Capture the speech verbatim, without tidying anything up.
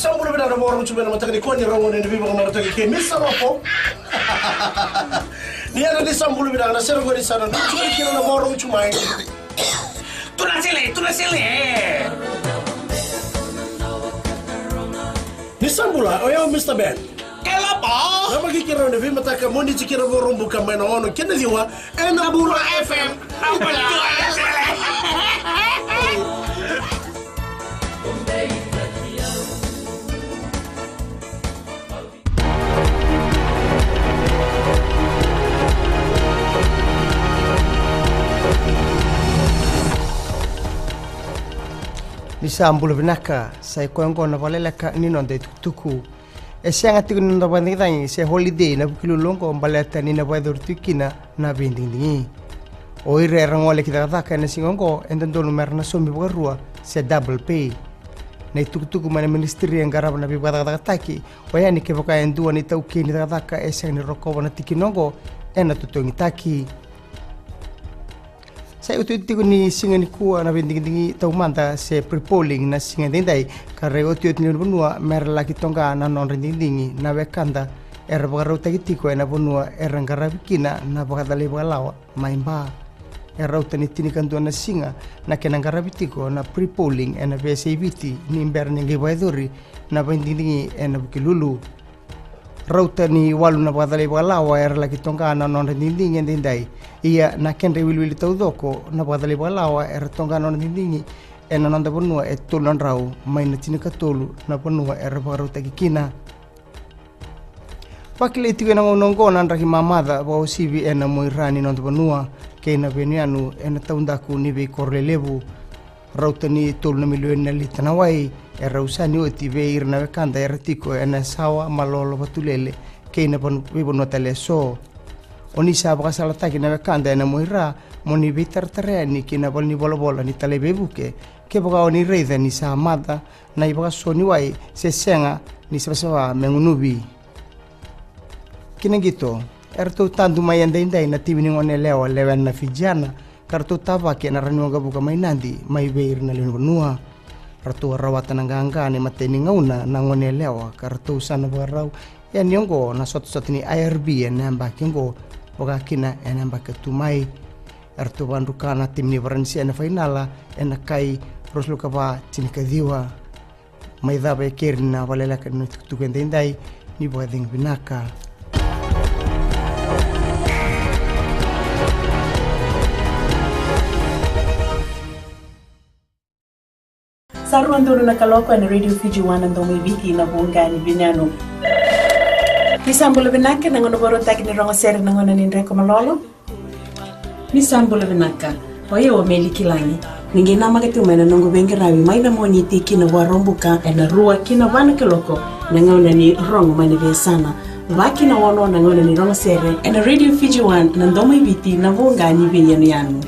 Sa bula vinaka na vakarorogo tu mai na mataka nikua ni rogo ni veivakamarautaki kei Misa Lopo. Ni yadra ni sa bula vinaka na sere qori sa na nucu kina na vakarorogo tu mai. Tuna sele, tuna sele. Ni sa bula, o yau Mista Ben. Kei Lopo. Na maki kei rau na veimataka mo ni tiko na Vakaraubuka mai na ono kei na ciwa. Ena Bula F M. Ni sa bula vinaka, sa i koya oqo na vakaleleka ni noda itukutuku. E sega tiko ni noda vakacagicagi se holiday na Vukelulu oqo baleta ni na vakayacori tiko kina na veidigidigi. O ira era gole ki cakacaka ena siga oqo e dodonu mera na saumi vakarua se double pay. Na itukutuku mai na ministry e qarava na veivakacakacakataki oya ni kevaka e dua na itaukei ni cakacaka e sega ni rokova na tikina oqo ena totogitaki. Sa i otioti tiko ni siga nikua na veidigidigi taumada se pre-polling na siga edaidai, ka ra i otioti ni vanua mera laki toqa na nodra digidigi na wekada era vakarautaki tiko ena vanua era qaravi kina na vakacalai vakalawa mai Ba. E rauta ni tinikadua na siga na kena qaravi tiko na pre-polling ena veiyasai Viti ni bera ni qai vakayacori na veidigidigi ena Vukelulu. Rauta ni walu na vakacalai vakalawa era laki toqa na nodra digidigi edaidai. Ia na kedra iwiliwili taucoko na vakacalai vakalawa era toqa na nodra digidigi ena noda vanua e tolu na drau mai na tinikatolu na vanua era vakarautaki kina. Vakilai tiko ena gauna oqo na draki mamaca vakauasivi ena muaira ni noda vanua kei na veiyanuyanu ena taudaku ni veikoro lelevu. Rauta ni tolu na milioni na lita na wai e rau sani oti vei ira na wekada era tiko ena Sawa, Malolo, Vatulele kei na vanu-, veivanua tale eso. O ni sa vakasalataki na wekada ena muaira mo ni veitaratara yani ki na valenivolavola ni talai veivuke kevaka o ni raica ni sa maca na ivakaso ni wai se sega ni savasava me gunuvi. Ki na qito, eratou tadu mai edaidai na timi ni goneyalewa lewena na Fijiana ka ratou tavaki ena rawa ni waqavuka mai Nadi mai vei ira na lewe ni vanua. Ratou a rawata na qaqa ena imatai ni gauna na goneyalewa ka ratou sa na vakarau yani oqo na sotasota ni I R B ena yabaki oqo, vaka kina ena yabaki ka tu mai. Eratou vakadruka na timi ni Varanise ena fainala ena kai ruasagavulu ka va, tinikaciwa. Mai cava e keri na vakaleleka ni noda itukutuku edaidai, ni vakacegu vinaka. Sa rua donu na kaloko ena Radio Fiji One na Domo i Viti, na vuqa ni veiyanuyanu. Ni sa bula vinaka, na gauna vakarautaki ni rogo sere na gauna ni Dreko Malolo. Ni sa bula vinaka. O yau o Meli Kilagi. Ni qai namaka tiko mai na noqu veiqaravi mai na Moniti ki na Vakaraubuka ena rua ki na va na kaloko, na gauna ni rogo mai na veiyasana. Va ki na ono na gauna ni rogo sere ena Radio Fiji One na Domo i Viti, na vuqa ni veiyanuyanu.